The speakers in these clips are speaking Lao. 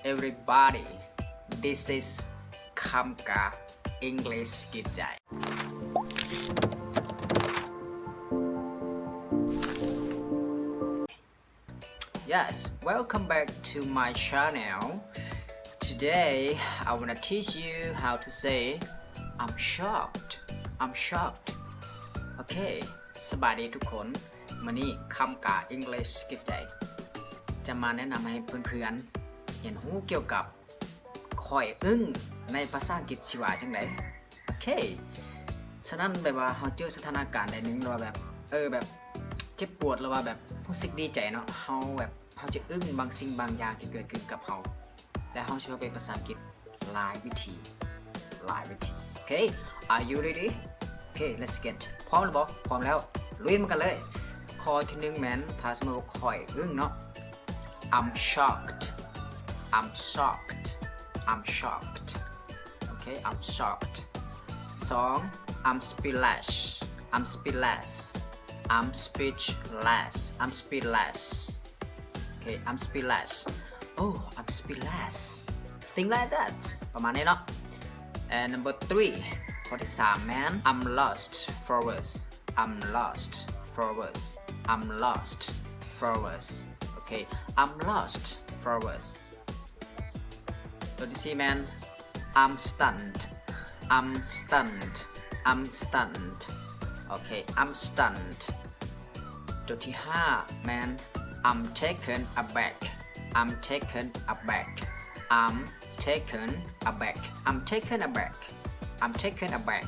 Everybody, this is ຄຳກາ English ກິດໃຈ. Yes, welcome back to my channel. Today, I wanna teach you how to say I'm shocked. I'm shocked. ໂອເຄ ສະບາຍດີທຸກຄົນ. ມື້ນີ້ຄຳກາ English ກິດໃຈ ຈະມາແນະນຳໃຫ້ເພື່ອນໆ ຮຽນຮູ້ກ່ຽວກັບ ຂ້ອຍອຶ້ງ ໃນພາສາອັງກິດຊິວ່າຈັ່ງໃດ. ໂອເຄ ສະນັ້ນແບບວ່າເຮົາເຈີສະຖານະການໃດໜຶ່ງ ຫຼືວ່າແບບ ເອີ ແບບເຈັບປວດ ຫຼືວ່າແບບຮູ້ສຶກດີໃຈເນາະ ເຮົາແບບ ເຮົາຈະອຶ້ງບາງສິ່ງບາງຢ່າງທີ່ເກີດຂຶ້ນກັບເຮົາ ແລະ ເຮົາຊິເວົ້າເປັນພາສາອັງກິດຫຼາຍວິທີ ຫຼາຍວິທີ. ໂອເຄ Are you ready? ໂອເຄ Let's get. ພ້ອມແລ້ວບໍ່? ພ້ອມແລ້ວ ລຸຍນຳກັນເລີຍ. ຂໍ້ທີໜຶ່ງແມ່ນ ຖ້າສົມມຸດວ່າຂ້ອຍອຶ້ງເນາະ I'm shocked. I'm shocked. I'm shocked. ໂອເຄ I'm shocked. ສອງ I'm speechless. I'm speechless. I'm speechless. I'm speechless. ໂອເຄ I'm speechless. Oh, I'm speechless. Thing like that. ປະມານນີ້ເນາະ. And number three ຂໍ້ທີສາມແມ່ນ I'm lost for words. I'm lost for words. I'm lost for words. ໂອເຄ I'm lost for words. ຕົວທີສີ່ແມ່ນ I'm stunned. I'm stunned. I'm stunned. ໂອເຄ I'm stunned. ຕົວທີຫ້າແມ່ນ I'm taken aback. I'm taken aback. I'm taken aback. I'm taken aback. I'm taken aback.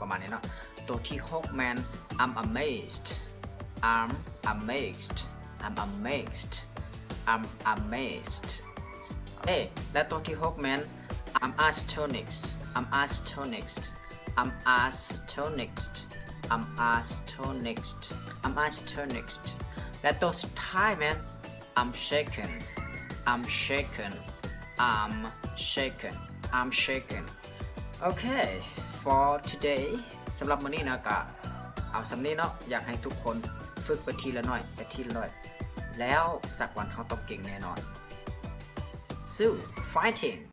ປະມານນີ້ເນາະ. ຕົວທີຫົກແມ່ນ I'm amazed. I'm amazed. I'm amazed. I'm amazed. ເອ ແລະ ຕົວທີຫົກແມ່ນ I'm astonished. I'm astonished. I'm astonished. I'm astonished. I'm astonished. ແລະ ຕົວສຸດທ້າຍແມ່ນ I'm shaken. I'm shaken. I'm shaken. I'm shaken. Okay, for today. ສຳລັບມື້ນີ້ນະ ກະເອົາສ່ຳນີ້ເນາະ. ຢາກໃຫ້ທຸກຄົນຝຶກໄປທີລະໜ້ອຍ ໄປທີລະໜ້ອຍ ແລ້ວສັກວັນເຮົາຕ້ອງເກັ່ງແນ່ນອນ. So, fighting!